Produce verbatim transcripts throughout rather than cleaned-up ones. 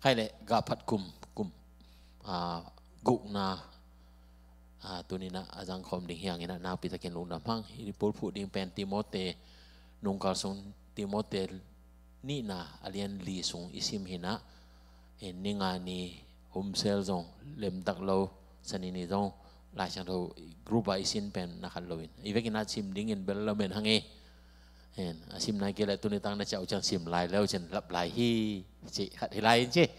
Khaile, gah phat kum, kum, ah, gukna, ah, tuninah a zangkhawm ding hi hanginah nakpitakin lungdam hang. I bulphuh ding pen Timote, nungkal sung Timote nihna a lian li sung i sim hinah, eh, ninga ni humsel zong lemtak lo, sanini zong Lai Siangtho group a i sin pen na khat loin i vekinah sim dingin bel lamen hang e. En, a sim nai kei le tuni tang na ciah uh ciang sim lai leu cin lap lai hi, ci khat hi lai in ci.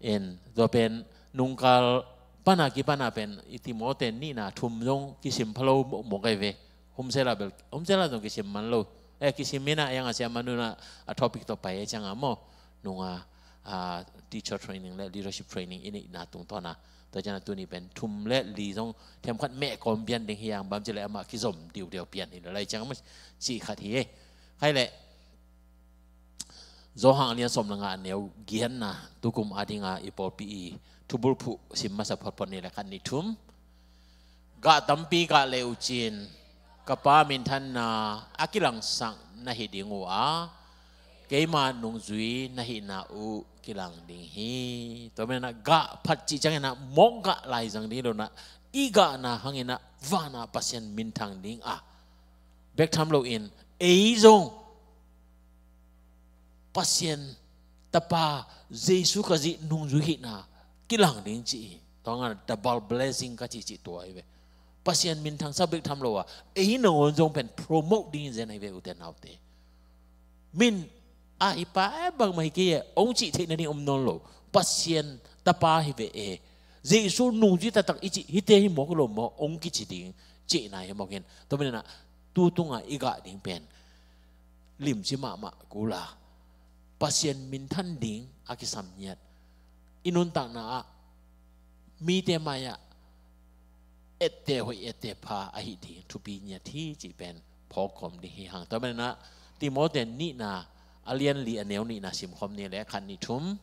En, tua pen nungkal pana kipana pen i Timote nihna thum zong kisim phalo mawkmawk ai ve. Humsela bel, humsela zong kisim man lo. Eh, kisim mina yang a siam manuna a topic to pai e cianga maw. Nunga, ah, teacher training le leadership training i neihna tungtawna. Tua ciana tuni pen thum le li zong themkhat meh kawm pian ding hi ang bam ci le amah kizom diudiau pian hi le lai ciang maw ci khat hi e. Khaile, Johan a lian sawm le nga a neu giatna tukum a dinga i pawlpi i thubulphuh sim masa photphot ni le khat ni thum. Gah tampi gah le uh cin ka pa minthanna a kilangsak na hi ding uh a, keima nungzui na hihna uh kilang ding hi. Tua menah gah phat cih cianginah mawk gah lai zang ding hi lonah i gahna hanginah vana Pasian minthang ding a bek tham loin ei zong Pasian Tapa Jesu Khazih nungzui hihna kilang ding ci hi. Tua nga double blessing ka cih cih tua hi ve. Pasian minthangsa bek tham lo a ei nangawn zong pen promote ding in zen hi ve ute naute. Min a i pa e bangmah hi kei e ong cih theih nading om nawn lo. Pasian Tapa hi ve e. Jesu nungzui taktak i cih hite hi mawk lo maw ong kici ding cihna hi mawk hin. Tua menah tu tunga i gah ding pen limci mahmah kula Pasian minthan ding a kisam ngiat i nuntakna ah mite mai-ah ette hoih ette pha ahi ding thupi ngiat hi cih pen phawk kawm ding hi hang. Tua menah Timote nihna a lian li a neu nihna simkhawm ni le khat ni thum.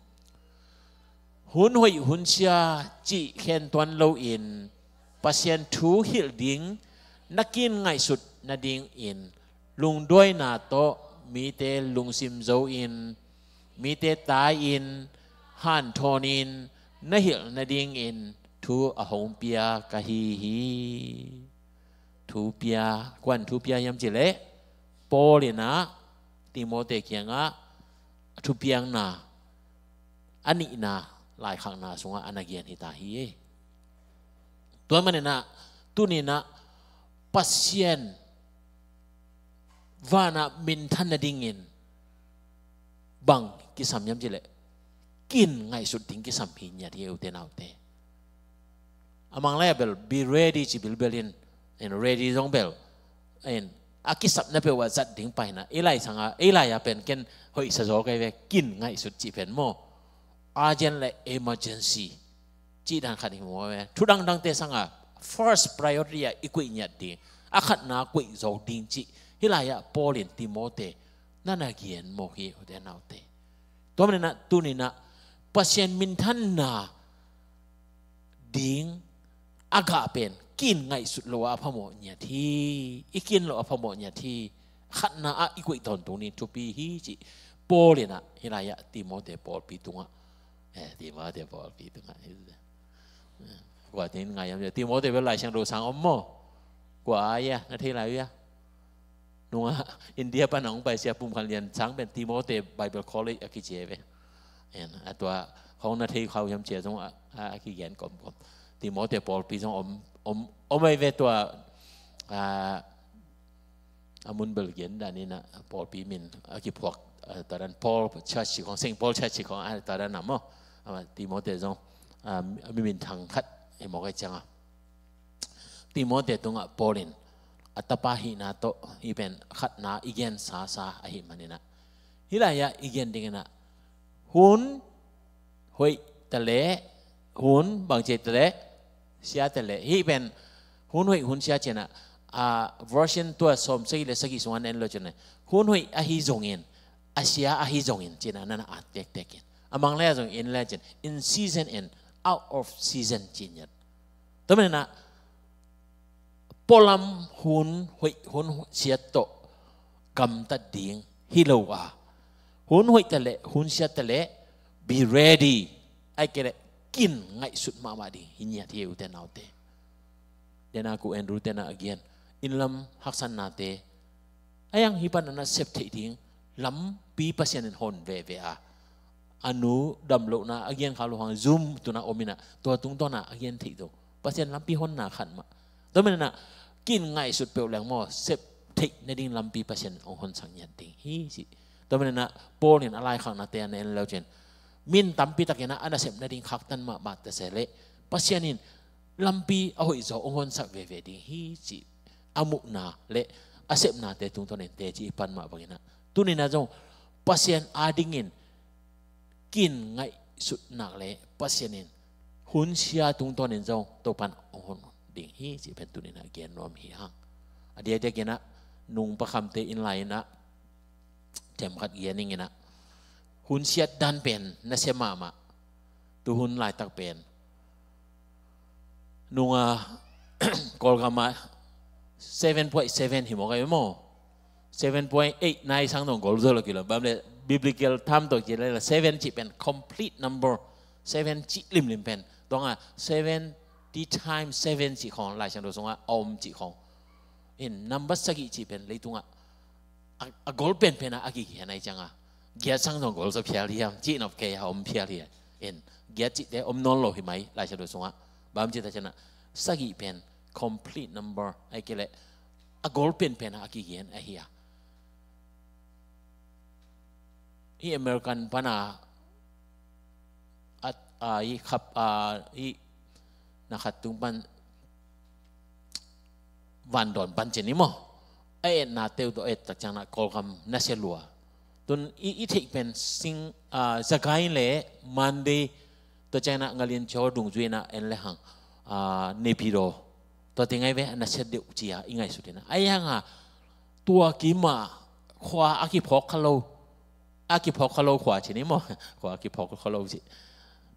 Hun hoih hun sia cih khen tuan loin Pasian thu hilh ding na kin ngaihsut nadingin lungduaina tawh mite lungsim zo in mite tai-in hanthawnin na hilh nadingin thu a hong pia ka hi hi. Thu pia, kuan thu pia hiam cih leh Paul inah Timote kiangah thupiakna a nihna laikhakna sungah a na gian hita hi. Tua maninah tuninah Pasian vanah minthan nadingin bang kisam hiam cih leh kin ngaihsut ding kisam hi ngiat hi ute naute. A mang lai-a bel be ready ci bilbel in, in ready zong bel in a kisapna peuh a zat ding paina ei lai sanga ei lai-a pen ken hoihsa zaw kai ve kin ngaihsut cih pen maw. Urgent le emergency cih dan khat hi maw ve. Thu dangdangte sanga first priority a i kuih ngiat ding a khatna kuih zo ding cih hi lai-ah Paul in Timote na na gian mawk hi ute naute. Tua maninah tuninah Pasian minthanna ding a gah pen kin ngaihsut lo a phamawh ngiat hi. I kin lo a phamawh ngiat hi. Khatna ah i kuih tawntung ni thupi hi cih Paul inah hi lai-ah Timote pawlpi tungah, eh, Timote pawlpi tungah hi. Kua tin ngai am Timote bel Lai Siangtho sang om maw? Kua ai a na thei lai uh a. Nunga India pana hong pai sia Pum Khan Lian sang pen Timote Bible College a kici ve. En, a tua hong na thei khau hiam cia zong a, a, a kigen komkom. Timote pawlpi zong om, om, om ai ve tua, a, a mun bel gen dan inah pawlpi min a kiphuak, a, tua dan Paul Church ci khong, Saint Paul Church ci khong a tua dan a maw. A, Timote zong, a, mi minthang khat hi mawk ai cianga. Timote tungah Paul in a tapa hihna tawh hih pen khatna i gen sasa ahih maninah hi lai-ah i gen dinginah hun hoih taleh hun bangci taleh sia taleh hih pen hun hoih hun sia cinah, a, version tua sawm sagih le sagih sungah na en lo cinah hun hoih ahi zongin a sia ahi zongin cinah nana at tektek in a mang le a zong in le cin in season and out of season ci ngiat. Tua maninah pualam hun hoih hun siat tawh gamtat ding hi lo a, hun hoih taleh hun siat taleh Be ready. Ai kei leh kin ngaihsut mahmah ding hi ngiat hi, ute naute. Dena ku Andrew tena a gen, inn lam haksatnate a yang hi pan a na sep theih ding lampi Pasian in hon veve a, a nu damlohna a gen kha lo hang Zoom tuna om ina, tua tungtawna a gen theih lo Pasian lampi honna khat mah. Tua manina kin ngaihsut peuh leng maw, sep theih nading lampi Pasian in hong honsak ngiat ding hi ci. Tua manina Paul in a laikhaknate a na en lo cin, min tampi takina a na sep nading khaktan mahmah ta se leh Pasian in lampi a hoih zaw hong honsak veve ding hi ci. A muhna le a sepnate tungtawn in teci i pan mah bangina, tunina zong Pasian adingin kin ngaihsutnak le Pasian in hunsia tungtawn in zong Topan hong hon ding hi ci pen tunina gen nuam hi hang. A diakdiak ina nung pakhamte in lai ina themkhat gen ning ina, hunsiat dan pen nasia mahmah. Tuhun laitak pen nunga Kawlgama seven point seven hi mawk a, hi maw? Seven point eight nai sang dong gol zo lo kilo. Bam le biblical term to kilo la seven ci pen complete number. Seven ci limlim pen. Tua nga seventy times seven ci khong Lai Siangtho sunga a om ci khong. In number sagih ci pen leitunga a, a gol penpen a a kikian ai cianga giat sang dong gol zo phial hiam ci nop kei a om phial hiam. In giat cihte om nawn lo hi mai Lai Siangtho sunga. Bam ci ta ciana sagih pen complete number ai kei leh a gol penpen a a kikian ahi a. Hih American pana a, a, hih khap, a, hih na khat tung pan vandawn pan cin hi maw? A etna teu tawh a et tak ciangna Kawlgam nasia lua. Tun i, i theih pen sing, a, Zagai le Mandalay tua ciangna Ngalian Chaw dungzui ina en le hang, a, Naypyidaw. Tua teng ai ve a nasia deuh cia i ngaihsut ina. A yang a tua kima khua a kiphawk kha lo. A kiphawk kha lo khua ci ni maw? Khua a kiphawk kha lo ci.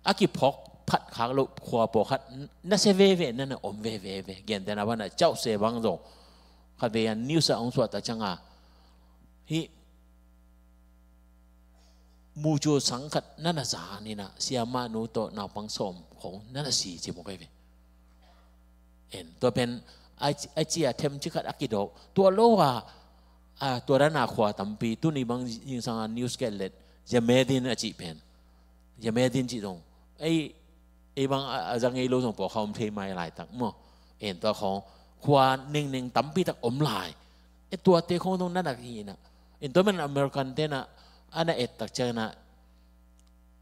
A kiphawk phat khak lo khua pawlkhat nasia veve nana om veve ve. Gentehna bana cauhse bang zo. Khat vei a news a hong suahtak cianga hih mucu sang khat nana zan ina siamah nu tawh naupang sawm khong nana si ci mawk ai ve. En, tua pen a, a cia them ci khat a kidawk. Tua lo a, a, tua dana khua tampi, tuni bang zingsanga news ka et leh, Yamedin a cih pen. Yamedin cih zong. Ei, ei bang a, a za ngei lo zong pawlkhat om thei mai laitak maw? En, tua khong khua nengneng tampi tak om lai. E, tuate khong zong nana hi ina. En, tua man American tena, ana et tak ciangina,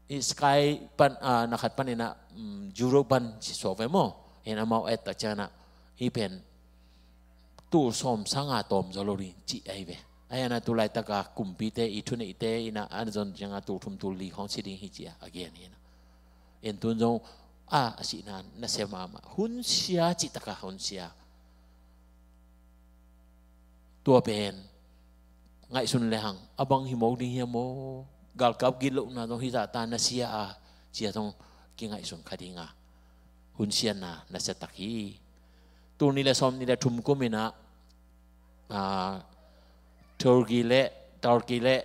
i Sky pan, a, na khat pan ina, um, Europe pan ci suak ve maw? Hin amau et tak ciangina, i pen tul sawm sanga tawm zaw lo ding ci ai ve. Ai ana tu laitaka kumpite, i thuneite ina an zon cianga tul thum tul li khong ci ding hi cia a gen hi ina. En tun zong a, a sihna nasia mahmah. Hunsia cihtaka hunsia. Tua pen ngaihsun le hang a bang hi mawk ding hiam maw? Galkap gitlohna zong hi zahta nasia a, cia zong kingaihsun kha dinga hunsiatna nasiatak hi. Tul ni le sawm ni le thum kum ina, a, Turkey le, Turkey le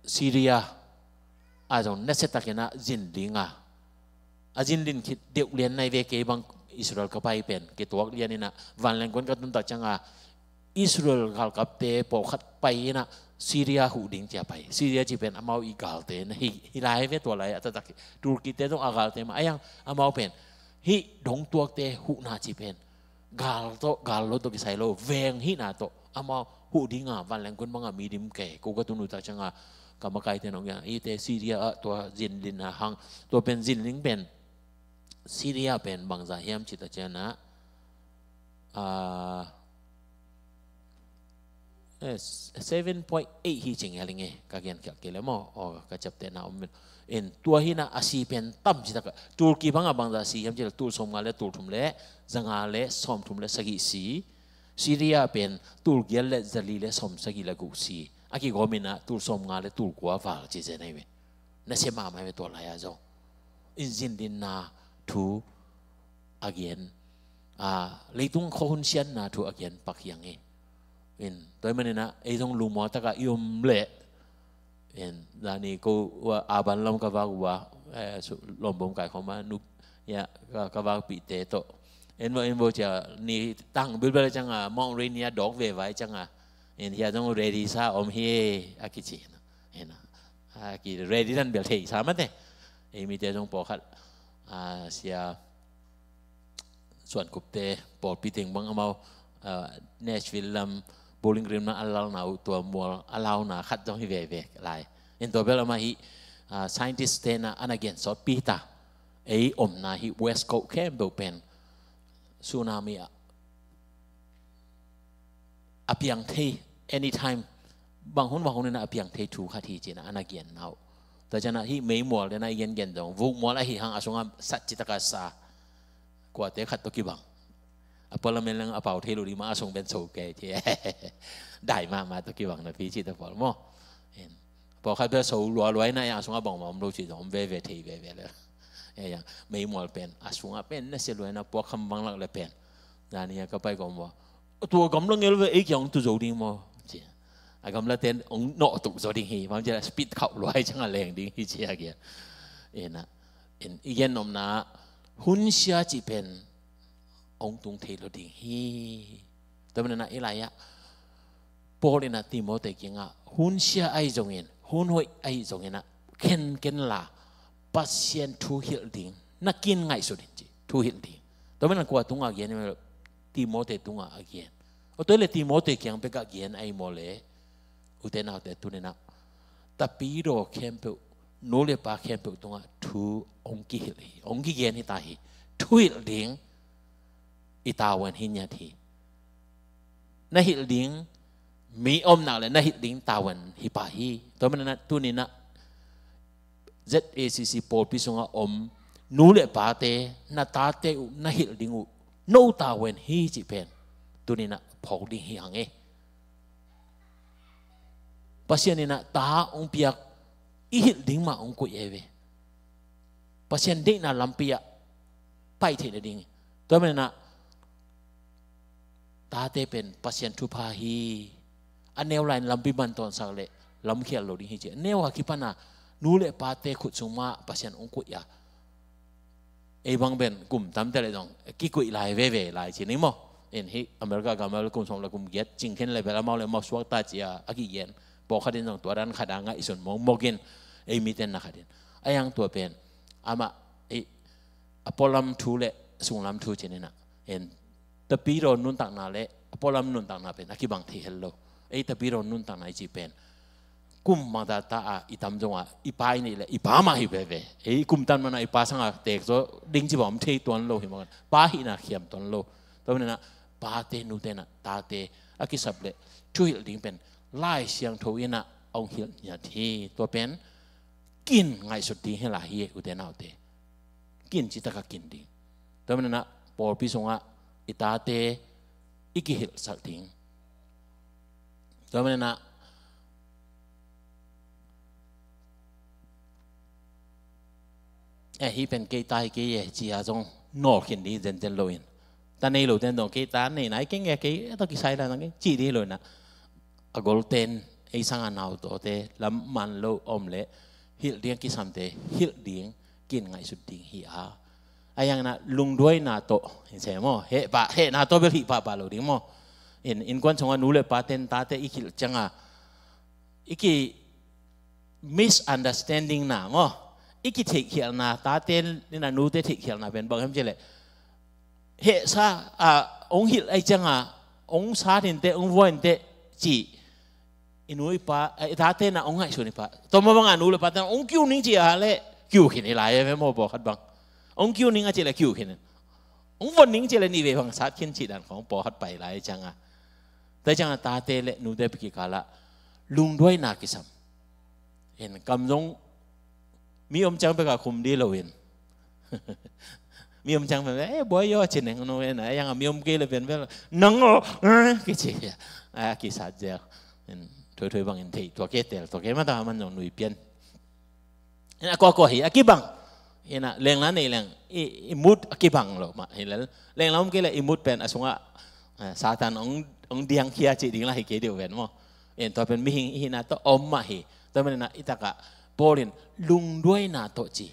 Syria a zong nasiatak ina zin dinga a zinlin khit deuh lian nai ve. Kei bang Israel ka pai pen kituak lian ina vanlengkuan ka tuntak cianga Israel galkapte pawlkhat pai ina Syria huh ding cia pai. Syria ci pen amau i galte na hi, hi lai ve tua lai a taktak hi. Turkey te zong a galte mah a yang amau pen hih dongtuakte huhna ci pen gal tawh, gal lo tawh kisai lo, veng hihna tawh amau huh dinga vanlengkuan banga mi dim kei. Ko ka tun uh tak cianga ka makaite nong ya ite Syria ah tua zinlin a hang, tua pen zinling pen Syria pen bangza hiam cih tak ciangina, a, eh, seven point eight hi cing ya linge, ka gen khiak kei le maw, aw, ka ciaptehna om in. Tua hina a si pen tam cih taka, Turkey banga bangza si hiam cih le tul sawmnga le tul thum le zanga le sawmthum le sagih si. Syria pen tul giat le zali le sawmsagih le guk si. A kigawm ina tul sawmnga le tul kua val ci zen ahi ve. Nasia mahmah ve tua lai-a zong. In zinlinna thu a gen, a, leitung khuahun siatna thu a gen pak hiang hi. In, tua hi manina, ei zong lungmuang taka i om leh. In, zani ko, a, a ban lam ka vak ua, eh, su-, lawmbawm kaikhawm a, nu, ya, ka, ka vakpihte tawh. En vo, en vo cia, ni tang bilbel cianga, Mount Rainier dawk veva cianga. En hia zong ready sa om hi a kici. En a, a ki ready dan bel thei sa mate. Ei mite zong pawlkhat, a, sia, Suankupte, pawlpi teng bang amau, ah, Nashville lam, Bowling Green lam a launa uh, tua mual a launa khat zong hi veve lai. En tua bel amah hi, ah, scientist tena ana gen sawtpi ta. Ei omna hi West Coast khempeuh pen tsunami a a piang thei, anytime, bang hun bang hun ina a piang thei thu khat hi cina ana gen nau. Tua ciana hi meimual dena i gengen dong, vukmual ahi hang a sunga sat citaka sa. Kuate khat tawh kibang. A pualamen leng a pau thei lo ding ma a sung ben so kei ci. Dai mahmah tawh kibang napi ci ta pawl maw. En. Pawlkhat bel so lualua ina a sunga bangmah om lo ci dong, om veve thei veve le. E yang, meimual pen, a sunga pen, na sia lua ina puak kham bang lak le pen. Dania ka pai kawm ua. Tua gamla ngel ve ei kiang tu zo ding maw? Ci. A gamla ten ong nawh tuk zo ding hi. Bang ci la speed khauh luai cianga leng ding hi ci a kia. Ena. En, i gen omna hun sia ci pen ong tung thei lo ding hi. Tua mena i lai a. Paul ina Timote kinga hun sia ahi zongin, hun hoih ahi zongin a khen ken la Pasian thu hilh ding na kin ngaihsut in ci, thu hilh ding. Tua mena kua tunga gen, Timote tunga a gen. O tua le Timote kiang peka gen ahi maw le, ute naute tunina. Tapidaw khempeuh, nu le pa khempeuh tunga thu ong kihilh hi, ong kigen hi ta hi. Thu hilh ding i tavuan hi ngiat hi. Na hilh ding, mi omnak le na hilh ding tavuan hi pah hi. Tua mena tunina Z A C C pawlpi sunga om nu le pate, na tate uh, na hilh ding uh, no tavuan hi ci pen. Tunina phawk ding hi hang e. Pasian ina ta ong piak i hilh ding mah ong kuih e ve. Pasian deihna lampi ah pai theih na ding. Tua mena tate pen Pasian thupha hi. A neu lain lampi man tawnsak le lamkhial lo ding hi ci. A neu a kipana nu le pate khut sung mah Pasian ong kuih a. Ei bang ben kum tamte le dong kikuih lai veve lai ci ni maw. En hi America gam a le kum sawm le kum giat cingkhen le bel amau le amau suakta ci a, a kigen. Pawlkhat in dong tua dan khat a ngaihsun mawkmawk in ei miten na khat in. A yang tua pen amah ei a pualam thu le sunglam thu ci nina. En Tapidaw nuntakna le a pualam nuntakna pen a kibang thei hel lo. Ei Tapidaw nuntakna i ci pen kum mangtata a i tam zonga i pa i neih le i pa mah hi veve. Ei kum tan mana i pa sanga teek zaw ding ci bang om thei tuan lo hi mah. Pa hihna khiam tuan lo. Tua mena pate nutena tate a kisap le thu hilh ding pen Lai Siangtho ina ong hilh ngiat hi. Tua pen kin ngaihsut ding hi lai hi ute naute. Kin citaka kin ding. Tua mena pawlpi sunga i tate i kihilhsak ding. Tua mena eh hi pen kei ta hi kei e ci a zong nawl khin ding zenzen lo in. Ta nei lo ten dong kei ta nei nai kei nge kei e ta kisai la nang kei ci ding lo ina. A golten ei sanga nau tawte lam man lo om le hilh ding kisamte hilh ding kin ngaihsut ding hi a. A yang na lungduaina tawh hin se maw, heh pah, hehna tawh bel hih pahpah lo ding maw. In, innkuan sunga nu le pa ten tate i kilh cianga i ki misunderstanding na maw, i kitheihkhialhna, tate ina nute theihkhialhna pen bang hem ci le hehsa a ong hilh ai cianga ong sat hinte, ong vua hinte ci. I nu i pa, eh, i tate na ong ngaihsun i pa. Tawm banga nu le pa te na ong kiu ning ci a le kiu khin i lai e ve maw pawlkhat bang. Ong kiu ning a ci le kiu khin. Ong von ning ci le nih vei bang sat khin ci dan khong pawlkhat pai lai cianga. Tua cianga tate le nute pi kikala lungduaina kisam. En kam zong mi om ciang peka khum di lo in. Mi om ciang pen eh buai yaw ci neng no en a yang a mi om kei le pen pen nang o, eh, kici a kisat zel. En thoi thoi bangin thei tua ke tel tua ke mata man zong nui pian. En a kua kua hi a kibang. En a lengla nei leng i, i mut a kibang lo mah hi lel. Lengla om kei le i mut pen a sunga, eh, Satan ong, ong diang khia ci ding la hi kei deuh ven maw. En tua pen mihing i hina tawh om mah hi. Tua mena i taka Paul in lungduaina tawh ci.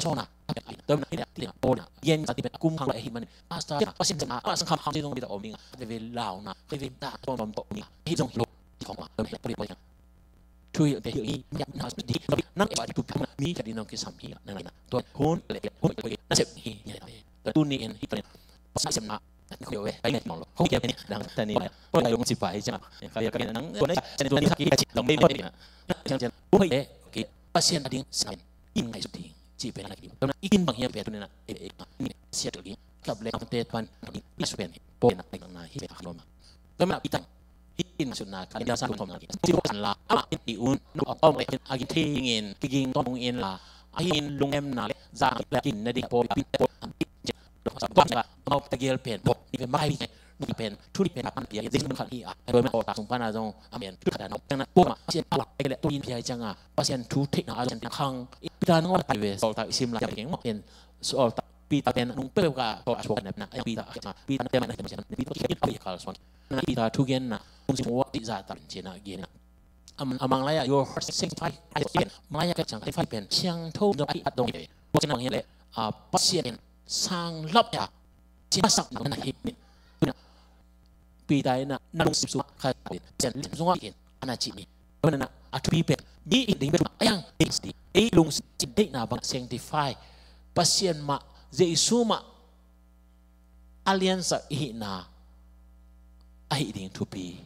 tawh sawna. Tua na hi le ti le Paul na gen sa ti pen a kum khang lo ahi man. Pastor a Pasian sa na a sang kham kham si zong bi ta om ding a. Te ve lau na te ve ta tawm tawm tawh om ding a. Hi zong hi lo ti khong ma. Tua hi Paul Paul thu hilh te hilh hi, nang e ba di tu pi na mi khat in nong kisam hi, nang na tua hun le hun le na sep hi, tua tu ni in hi pen Pasian sem na ko we kai ngai mong lo ko ke ni nang ta ni ko lai long si pai cha ka ya ka nang ko na cha ni tu ni sa ki chi dong mei mei na cha cha ko hoi e ki Pasian a ding sa in ngai su ding chi pen na ki na i kin bang hiam pen tu ni na e e ni sia tu ding kap le te pan ni su pen po na na hi pen ka lo ma. Tua na i tang Hi in sutna kan ila sa kum thom na ki. Si ko san la ama in ti un no a tom le a ki thing in ki ging tom in la a hi in lungem na le za le kin na di po pi po. Ba ka mau ta gel pen po ni pe mai ni pen thu ni pen pan pia zing mun khan hi a. Doi ma ko ta sung pan a zong a men thu kha na na po ma sian a la le tu in pia chang a. Pasian thu thei na a zong khang i ta no ta ve sol ta i sim la ya keng mo pen sol ta pi ta pen nung pe ka to a suak na na pi ta pi ta te ma na te ma pi ta ki pi ka son. Na Peter thugenna hong sim uh a cih zahtak in cina gen a. A manglai ah your heart sanctify Christ pen manglai ah ka cang sanctify pen siangtho dong a i at dong hi ve. Tua cina bang hi leh Pasian in sang lap ya cina sak dong na hi ni. Peter in a na lungsim sung ah Pasian lim sung ah in a na cih ni. Tua na a thupi pen mi in ding bet a yang ding sti ei lungsim cin deihna bang sanctify Pasian mah Jesu mah a liansak i hihna ahi ding thupi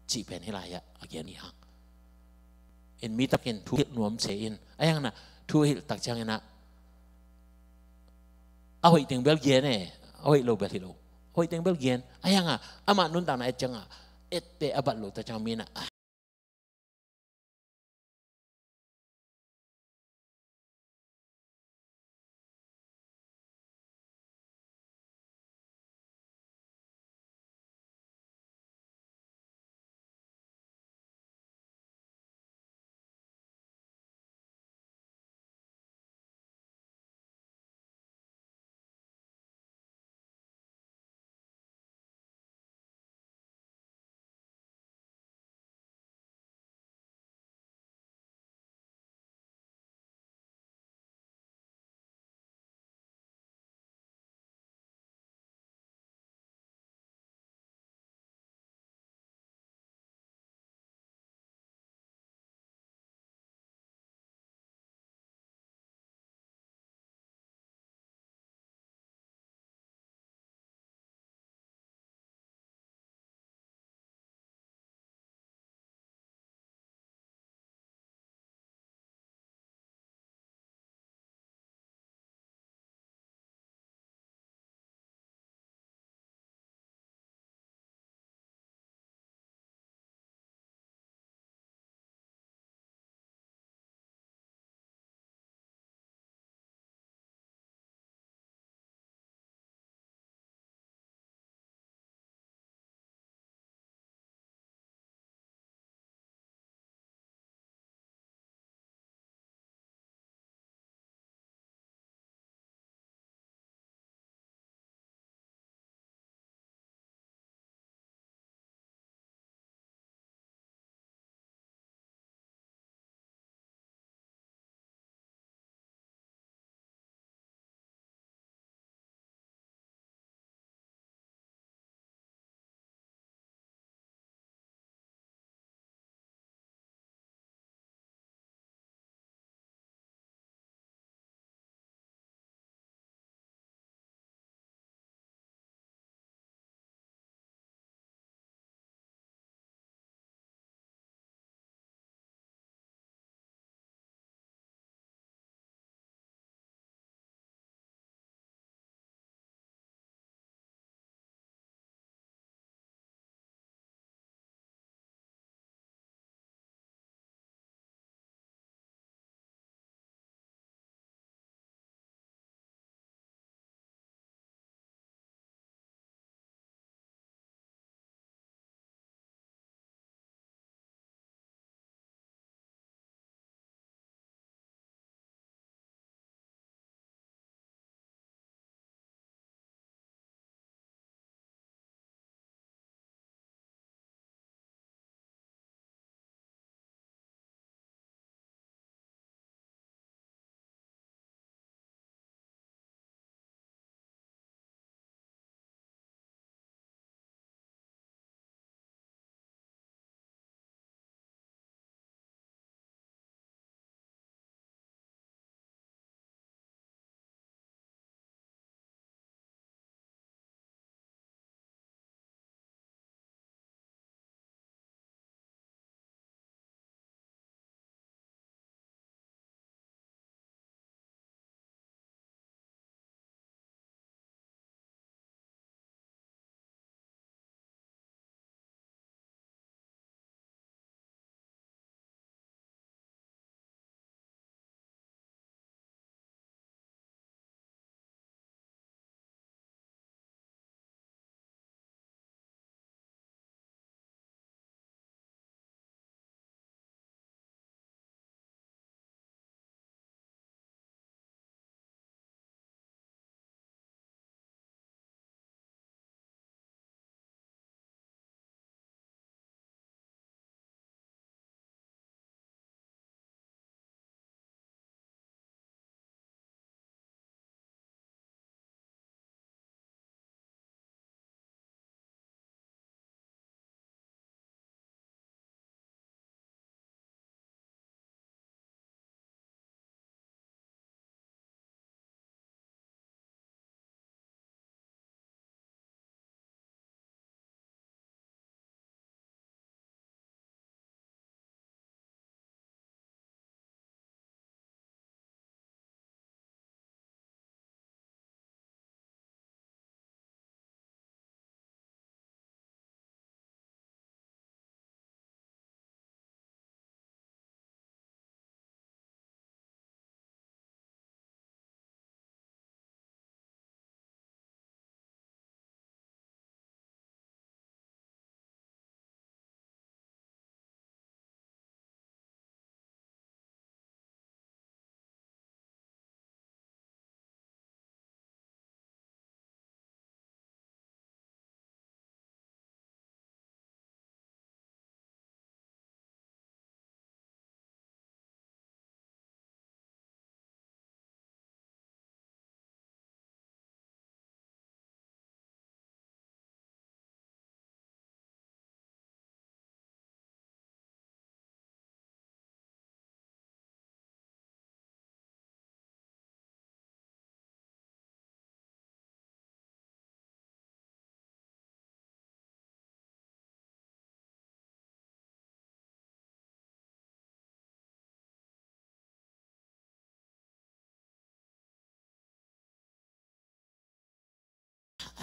cih pen hih lai-ah a gen i hang. In mi takin thu hilh nuam se in a hang na thu hilh tak ciangin ah a hoih teng bel gen e, a hoih lo bel hi lo. A hoih teng bel gen a hang a amah nuntakna et ciangah ette a bat lo tak ciang mi na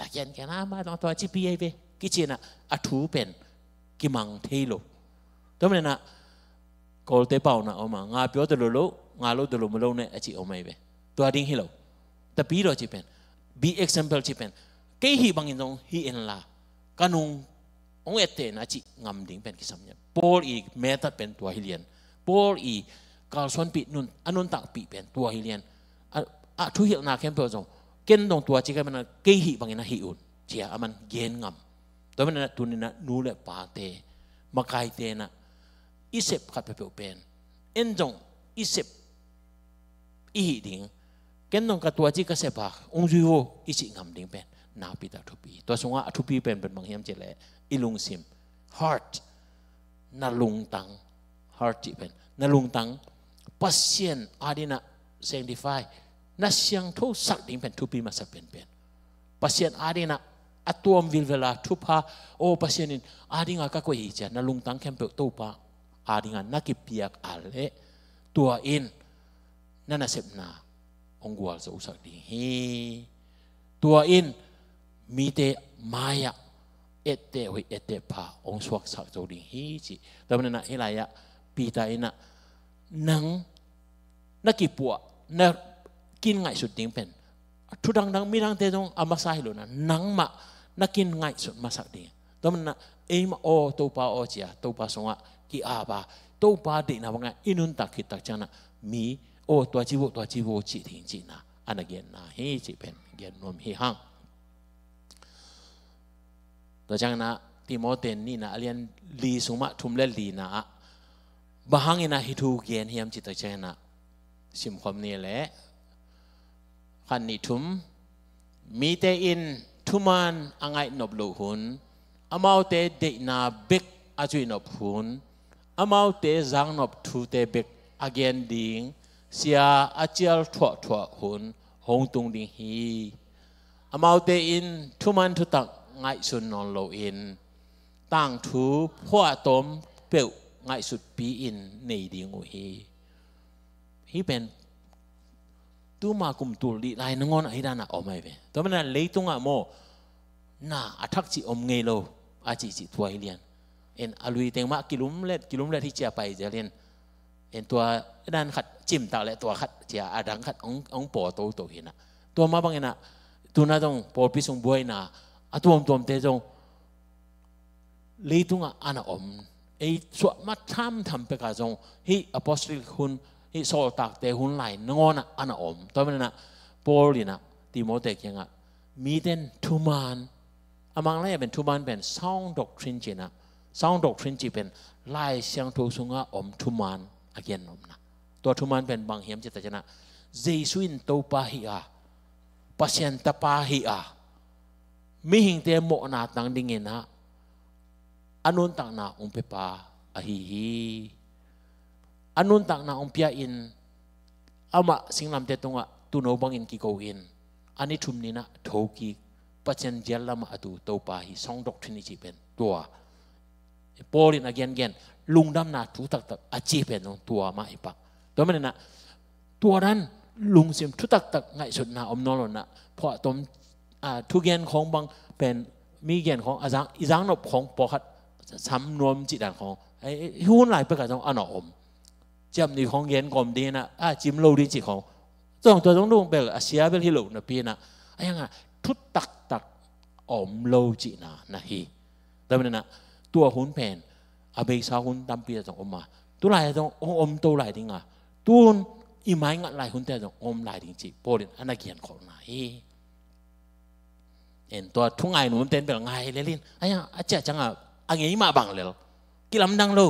A kian kian a, ma dong tua cipi ei ve kici inah a thu pen kimang thei lo. Tua maninah Kawlte pau na om a, nga pia ta lo lo, nga lo ta lo ma lo ne a ci om ei ve. Tua ding hi lo. Tapi lo ci pen, be example ci pen, kei hih bangin zong hi en la, ka nung hong ettehna cih ngam ding pen kisam lian. Paul i method pen tua hi lian. Paul i kalsuanpih nun, a nuntakpih pen tua hi lian. A, a thuhilhna khempeuh zong ken dong tua ci ka mana kei hih bangin a hih un cia a man gen ngam. Tua mana tuninah nu le pate, makaite na i sep khat peuhpeuh pen en zong i sep i hih ding. Ken dong ka tua ci ka sep a ung zui vo i cih ngam ding pen nakpi tak thupi. Tua sungah a thupi pen pen bang hiam cih leh i lungsim, heart, na lungtang, heart cih pen na lungtang Pasian adinah sanctify, na siangthosak ding pen thupi masa penpen. Pasian adinah a tuam vilvela thupha, o Pasian in adinga ka koih hi cia na lungtang khempeuh Topa adinga na kipiak a leh tua in na nasepna hong gualzosak ding hi. Tua in mite mai-ah etteh hoih etteh pha hong suaksak zo ding hi ci. Tua maninah hih lai-ah Peter inah nang na kipuah na kin ngaihsut ding pen thu dangdang midangte zong a masa hi lo na, nangmah na kin ngaihsut masak ding. Tua maninah eimah aw Topa aw cia Topa sungah ki-ap a, Topa deihna bangah i nuntak khit tak cianah mi aw tua ci vo tua ci vo cih ding cihna a na genna hi cih pen gen nuam hi hang. Tua cianginah Timote nihna a lian li sungmah thum le lina ah bang hanginah hih thu gen hiam cih tua cianginah simkhawm ni leh khat nih thum. Mite in thuman a ngaihnop loh hun, amaute deihna bek a zuihnop hun, amaute zaknop thute bek a gen ding sia a cial thuahthuah hun hong tung ding hi. Amaute in thuman thutak ngaihsun nawn loin tangthu phuahtawm peuh ngaihsutpi-in nei ding uh hi. Hih pen tuma kum tul dih lai nangawn ahi danah om ahi ve. Tua maninah leitungah maw na a thak cih om ngei lo a cihcih tua hi lian. En a lui teng mah kilumlet kilumlet hi cia pai zel in, en tua dan khat cimtak le tua khat cia a dang khat hong paw toto hinah. Tua mah banginah tuna zong pawlpi sung buaina a tuamtuamte zong leitungah a na om. Ei suahmat thamtham pekah zong hih apostolic hun, hih sawltakte hun lai nangawnah a na om. Tua maninah Paul inah Timote kiangah miten thuman, a Manglai-ah pen thuman pen sound doctrine cinah, sound doctrine cih pen Lai Siangtho sungah om thuman a gen omna. Tua thuman pen bang hiam cih tak cianah Jesu in Topa hi a, Pasian Tapa hi a, mihingte mawhna tang dinginah a nuntakna hong piapa ahi hi. A nuntakna hong pia-in amah singlamteh tungah tuuno bangin kiko-in a ni thum ninah thokik Pasian zial lamah a tu Topa hi. Sound doctrine i cih pen tua Paul in a gengen lungdamna thu taktak a ci pen zong tua mah hi pah. Tua maninah tua dan lungsim thu taktak ngaihsutna om nawn lo nah phuahtawm, a, thugen khawng bang pen mi gen khawng a zang, i zaknop khawng pawlkhat sam nuam cih dan khawng, ei, ei, hun lai pekah zong a na om. Ciamnuih khawng gen kawm dinginah a cim lo ding cih khawng zong tua zong dong bel a sia bel hi lo napi inah a hiangah thu taktak a om lo cihna na hi. Tua maninah tua hun pen a beisa hun tampi a zong om a, tulai a zong hong om to lai dinga, tun i maingat lai hunte a zong hong om lai ding cih Paul in a na giankholhna hi. En tua thu ngai nuamte in bel ngai lelin a hiang a ciah ciangah a ngei mah bang lel kilamdang lo.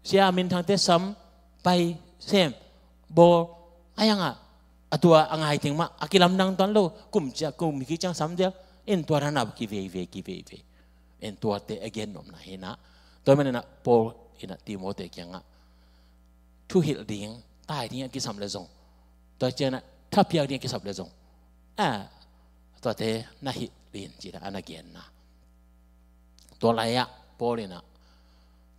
Sia minthangte sam, pai, sem, bawl a hiangah a tua a ngai teng mah a kilamdang tuan lo. Kum ciah kum kik ciang sam dial. En tua danah kiveivei kiveivei. En tuate a gen nuamna hinah. Tua maninah Paul inah Timote kiangah thuhilh ding, tai ding a kisam le zong, tua cianah thapiak ding a kisam le zong, a, tuate na hilh in cinah a na genna. Tua lai-ah Paul inah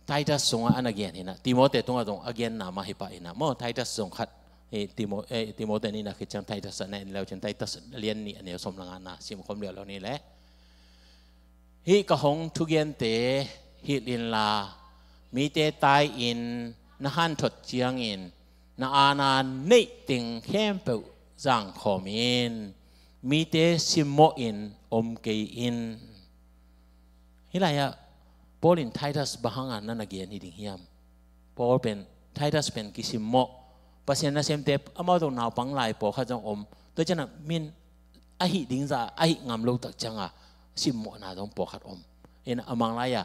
Titus sungah a na gen hinah, Timote tungah zong a genna mah hi pah inah maw, Titus zong khat Timo, eh, Timote nihna khit ciang Titus ah na en leu cin, Titus lian nih a neu sawm le ngana sim khawm liau lo ni leh. Hih ka hong thugente hilh inla, mite tai-in na hanthot ciangin na aana neih teng khempeuh zangkhawm in, mite simmawhin om kei in. Hih lai-ah Paul in Titus bang hanga na na gen hi ding hiam? Paul pen, Titus pen kisimmawh, Pasian nasemte amau zong naupang lai pawlkhat zong om. Tua ciangah min a hih ding zah a hih ngam lo tak cianga simmawhna zong pawlkhat om. Ina a Mang lai-ah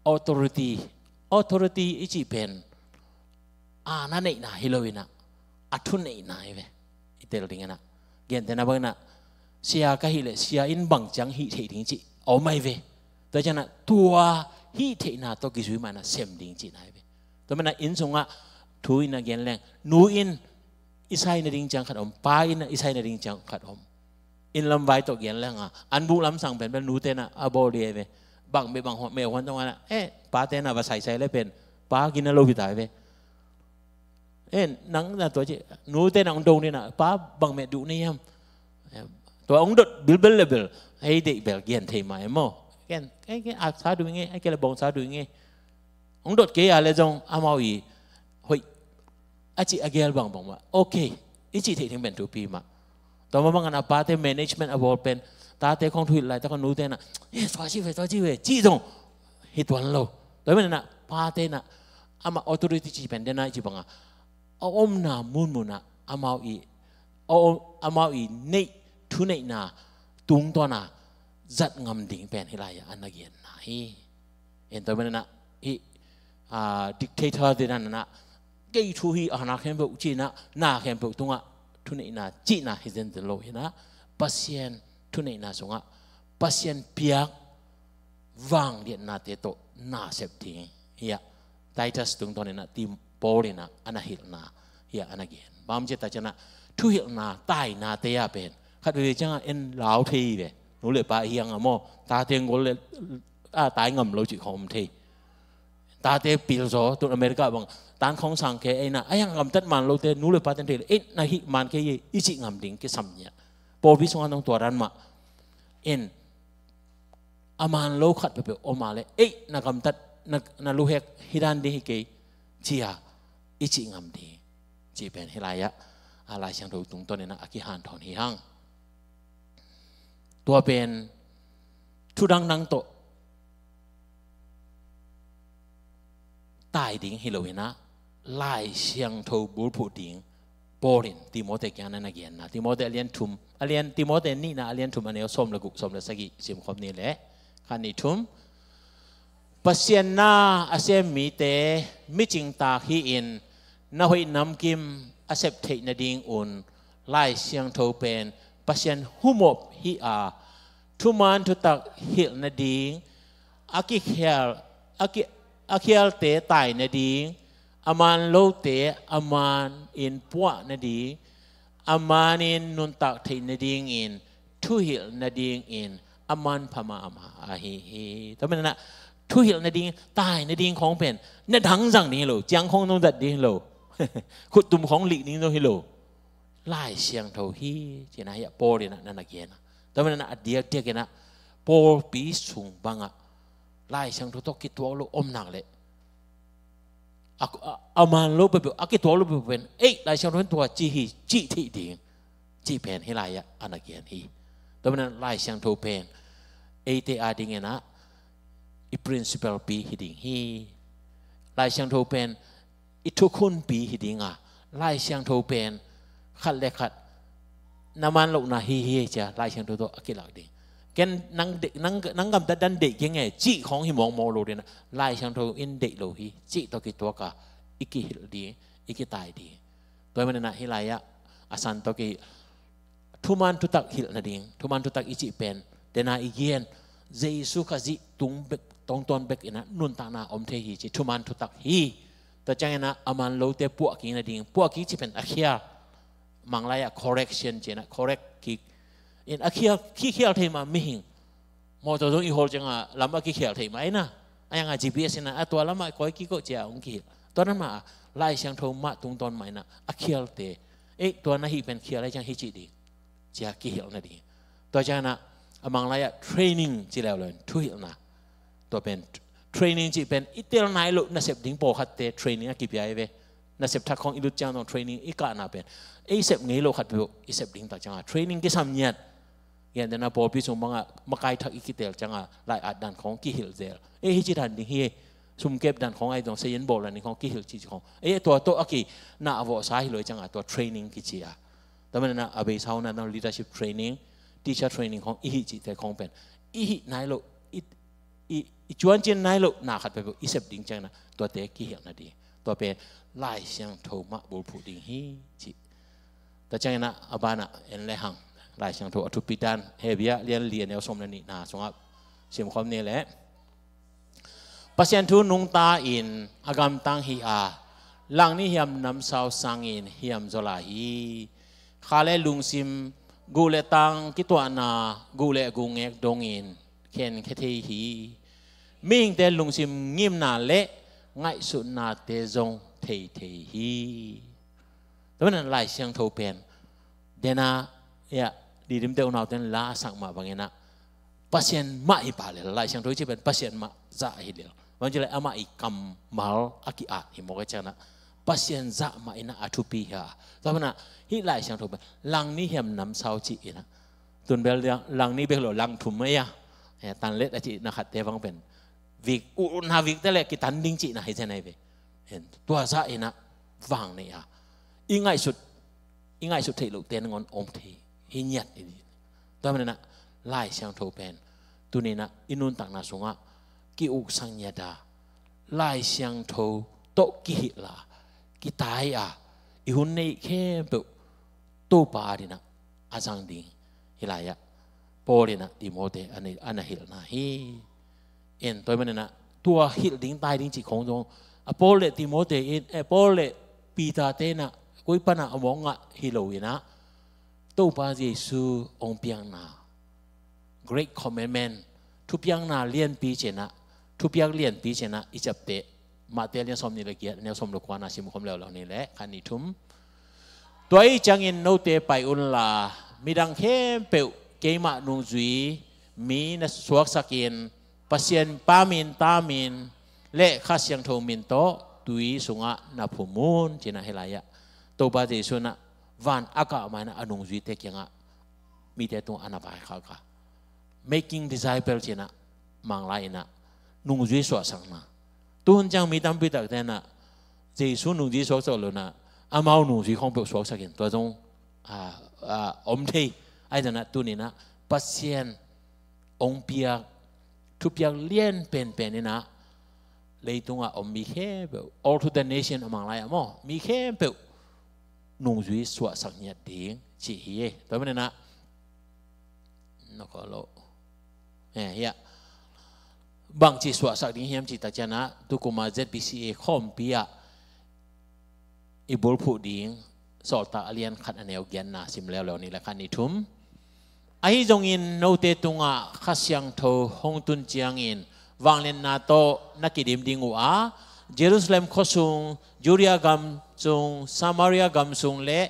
authority, authority i cih pen aana neihna hi lo ina, a thuneihna hi ve. I tel ding ina, gentehna bang ina, sia ka hih leh sia in bang ciang hih theih ding cih a om ahi ve. Tua ciangah tua hih theihna tawh kizui mah ina sem ding cihna hi ve. Tua manin inn sungah thu in a gen leng, nu in i sai nading ciang khat om, pa in i sai nading ciang khat om. Inn lam vai tawh gen leng a, an buk lam sang pen bel nute na a bawl ding ahi ve. Bang beh bang meh huan tawh ngana, eh, pate na va saisai le pen pa gina lo hi ta hi ve. Eh, nang na tua ci, nute na hong dong ni na, pa bang meh duh ni hiam? Eh, tua hong dot bilbel le bel, hei deih bel gen thei mah e maw. Gen, eh, gen, a sa duh nge, eh, ke le bawng sa duh nge. Hong dot kei a le zong amau i hoih a cih a gel bangbang mah, okay, i cih theih ding pen thupi mah. Tua mah bangin a pate management a bawl pen, tate khong thuhilh laitak a nute na, eh, tua ci ve, tua ci ve, cih zong hi tuan lo. Tua manin a pate na amah authority cih pen dena i cih banga a omna munmun ah amau i, a om, amau i neih, thuneihna tungtawna zat ngam ding pen hih lai-ah a na genna hi. En tua manin a hih, ah, dictator te na na, kei thu hi a na khempeuh cihna, na khempeuh tungah thuneihna cihna hi zenzen lo hi na, Pasian thuneihna sungah Pasian piak vangliatnate tawh na sep ding hi a, Titus tungtawn in a, Tim Paul in a, a na hilhna hi a, a na gen. Bang ci ta ciangah thuhilhna tainate ah pen khat veve ciangah en lau thei ve. Nu le pa hi hang a maw, tate gol le, a, tai ngam lo cih khong om thei. Tate pil zaw, tun America bang tan khong sang khe ei na, a hiang gamtat man lote nu le pa ten thei le, ei na hih man khe ei i cih ngam ding kisam hi a. Pawlpi sungah nong tua dan mah en, a man lo khat peuhpeuh om a le, ei na gamtat, na, na luhek hi dan ding hi kei, ci a i cih ngam ding cih pen hih lai-ah a Lai Siangtho tungtawn in a, a kihanthawn hi hang. Tua pen thu dangdang tawh tai ding hi lo hi na, Lai Siangtho bulphuh ding Paul in Timote kiang na na genna. Timote a lian thum, a lian, Timote nihna a lian thum a neu sawm le guk, sawm le sagih sim khawm ni leh. Khat, nih, thum. Pasian na a sem mite micing tak hi-in na hoih namkim a sep theih nadingun Lai Siangtho pen Pasian humop hi a, thuman thutak hilh nading, a kikhial, a ki, a khialte tai nading, a man lote a man in puah nading, a man in nuntak theih nadingin thuhilh nadingin a manpha mahmah ahi hi. Tua manin a thuhilh nading, tai nading khong pen na dang zang ding hi lo, ciang khong nong zat ding hi lo, khuttum khong lih ding zong hi lo. Lai Siangtho hi, ci-in a hi a, Paul in a na na gen a. Tua manin a a diakdiakin a pawlpi sung bangah Lai Siangtho tawh kituak lo om nak leh a, a, a man lo peuhpeuh, a kituak lo peuhpeuh pen, ei, Lai Siangtho in tua ci hi, cih theih ding cih pen hih lai-ah a na gen hi. Tua manin Lai Siangtho pen eite adingin a i principle pi hi ding hi. Lai Siangtho pen i thukhunpi hi ding a, Lai Siangtho pen khat le khat na man lohna hi hi, ci a Lai Siangtho tawh a kilak ding. Ken nang deih, nang, nang gamtat dan deih keng e cih khong hi mawkmawk lo ding a, Lai Siangtho in deih lo hi cih tawh kituak a i kihilh ding, i kitai ding. Tua manin a hih lai-ah a san tawh kei thuman thutak hilh nading, thuman thutak i cih pen, tena i gen, Jesu Khazih tung bek, tungtawn bek in a nuntakna om thei hi ci, thuman thutak hi. Tua ciangin a a man lote puah kik nading, puah kik cih pen a khial, Mang lai-ah correction ci-in a correct kik. In a khial, khi khial thei mah mihing, mawtaw zong i hawl ciangah lam a kikhial thei mah hi na. A hiangah G P S in a, a tua lamah kawi kik o ci a hong kihilh. Tua nan mah a Lai Siangtho mah tungtawn mah in a a khialte Ei, tua na hih pen khial ahih ciang hih ci ding, ci-a kihilh nading. Tua ciangin ah a Mang lai-ah training ci leuleu in thuhilhna. Tua pen training cih pen i tel nai loh nasep ding pawlkhatte training a kipia hi ve. Nasep thak khawng i lut ciang zong training i kahna pen ei sep ngei loh khat peuh i sep ding tak ciangin training kisam ngiat. Gentehna pawlpi sung bangah makai thak i kitel ciangin lai-at dan khawng kihilh zel. Ei, hih ci dan ding hi, sumkep dan khawng ahi zong, sayin bawl dan ding khawng kihilh cih khawng. Ei, tua tawh a kinah a vawhsa hi lo ahih ciangin tua training kici a. Tua manin ah a beisa un ah leadership training, teacher training khawng i hih cihte khawng pen i hih nai loh, i, i, i cuancian nai loh na khat peuh i sep ding ciangin ah tuate kihilh nading. Tua pen Lai Siangtho mah bulphuh ding hi ci. Tua ciangin ah a banah en le hang, Lai Siangtho a thupi dan, Hebru lian li, a neu sawm le nihna sungah simkhawm ni leh, Pasian thu nungta in a gamtang hi a, langnih hiam namsau sangin hiam zaw lai hi. Kha le lungsim, guh le tang kituahna, guh le gungek dongin khenkhia thei hi. Mihingte lungsim ngimna le ngaihsutnate zong thei thei hi. Tua manin Lai Siangtho pen, dena, ya, Ridimte unaute in la a sak mah bangin ah Pasian mah hi pah lel. Lai Siangtho i cih pen Pasian mah zah hi lel. Bang ci leh amah i kammal a ki-at hi mawk ahih ciangin ah Pasian zah mah in ah a thupi hi a. Tua manin ah hih Lai Siangtho pen langnih hiam namsau cih in ah, tun bel lang, langnih bek lo, lang thum mah hi a. Eh, tanlet a cihna khatte bang pen vik, utna vikte le kitan ding cihna hi zen ahi ve. Hen, tua zah in ah vang nei a, i ngaihsut, i ngaihsut theih lohte nangawn om thei hi ngiat hi. Tua manin ah Lai Siangtho pen tuni-in ah i nuntakna sungah ki-uksak ngiat a, Lai Siangtho tawh kihilh a, kitai a, i hun neih khempeuh Topa adingin ah a zang ding hi lai-ah Paul in ah Timote a na, a na hilhna hi. En, tua manin ah tua hilh ding tai ding cih khawng zong a Paul le Timote in, eh, Paul le Peter-te in ah koi pan ah a mawk ngah hi lo-in ah Topa Jesu hong piakna, Great Commandment, thupiakna lianpi ci-in ah, thupiak lianpi ci-in ah i ciapteh Matthai lian sawmnih le giat, neu sawm le kuana simkhawm leuleu ni leh, khat, nih, thum. Tua ahih ciangin note pai unla, midang khempeuh keimah nungzui mi na suaksakin, Pasian Pa min, Ta min le Kha Siangtho min tawh tui sungah na phum un, ci-in ah hi lai-ah Topa Jesu in ah van a kah ma-in ah a nungzuite kiangah mite tungah a na vaikhak a, making disciple ci-in ah Mang lai-in ah nungzui suahsakna. Tu hun ciang mi tampi takte in ah Jesu nungzui suaksak lo-in ah amau nungzui khawng peuh suaksakin, tua zong, a, a, om thei. Ahi zongin ah tuni-in ah Pasian hong piak thupiak lian penpen in ah leitungah om mi khempeuh, all to the nation a Mang lai-ah maw, mi khempeuh nungzui suahsak ngiat ding cih hi. Tua manin ah, na khaw lo. Eh, hiah. Bangci suahsak ding hiam cih tak ciangin ah, tu kum a Z B C A khawmpi ah i bulphuh ding Sawltak a lian khat, a neu giatna sim leuleu ni leh, khat, nih, thum. Ahi zongin note tungah Kha Siangtho hong tun ciangin vangliatna tawh na kidim ding uh a, Jerusalem khuasung, Judea gam sung, Samaria gam sung le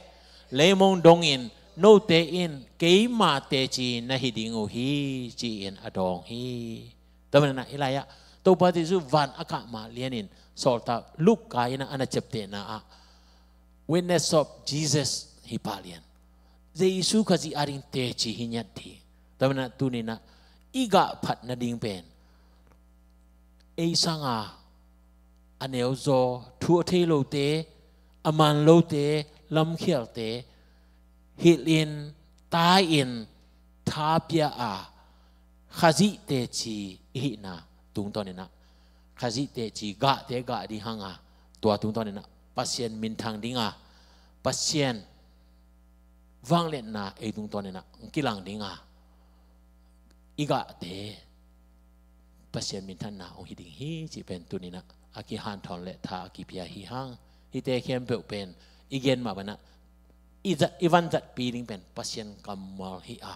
leimong dongin note in keima teci na hi ding uh hi, ci-in a dawng hi. Tua manin ah hi lai-ah Topa Jesu van a kah ma lianin Sawltak Luka in ah a na ciaptehna ah Witness of Jesus hi pah lian. Jesu Khazih ading teci hi ngiat ding. Tua manin ah tuni-in ah i gah phat nading pen ei sanga a neuzaw, thu a thei lote, a man lote, lamkhialte hilhin, tai-in, tha pia a, Khazih teci i hihna tungtawnin ah, Khazih teci gahte gah ding hang a, tua tungtawnin ah Pasian minthang ding a, Pasian vangliatna ei tungtawnin ah hong kilang ding a, i gahte Pasian minthanna hong hi ding hi cih pen tuni-in ah a kihanthawn le tha a kipia hi hang. Hihte khempeuh pen i gen mah bangin ah i zat, i vanzatpih ding pen Pasian kammal hi a,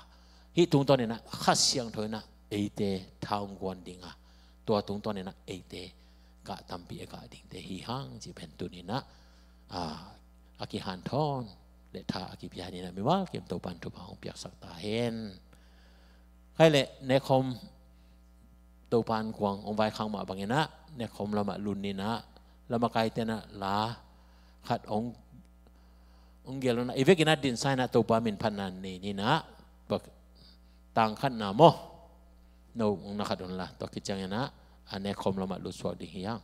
hih tungtawnin ah Kha Siangtho in ah eite tha hong guan ding a, tua tungtawnin ah eite gah tampi a gah dingte hi hang cih pen tuni-in ah, a, a kihanthawn le tha a kipia ni na mimal kim Topan thupha hong piaksak ta hen. Khai le nekhom Topan kuang hong vaikhak mah bangin ah nekhom lamah lun ni na, lamakai ten ah la khat hong hong gel na i vekin ah dinsa in ah Topa min phatna nei ni na, tang khatna maw? No hong na khat un la, tua kiciangin ah a nekhom lamah lutsuak ding hi hang.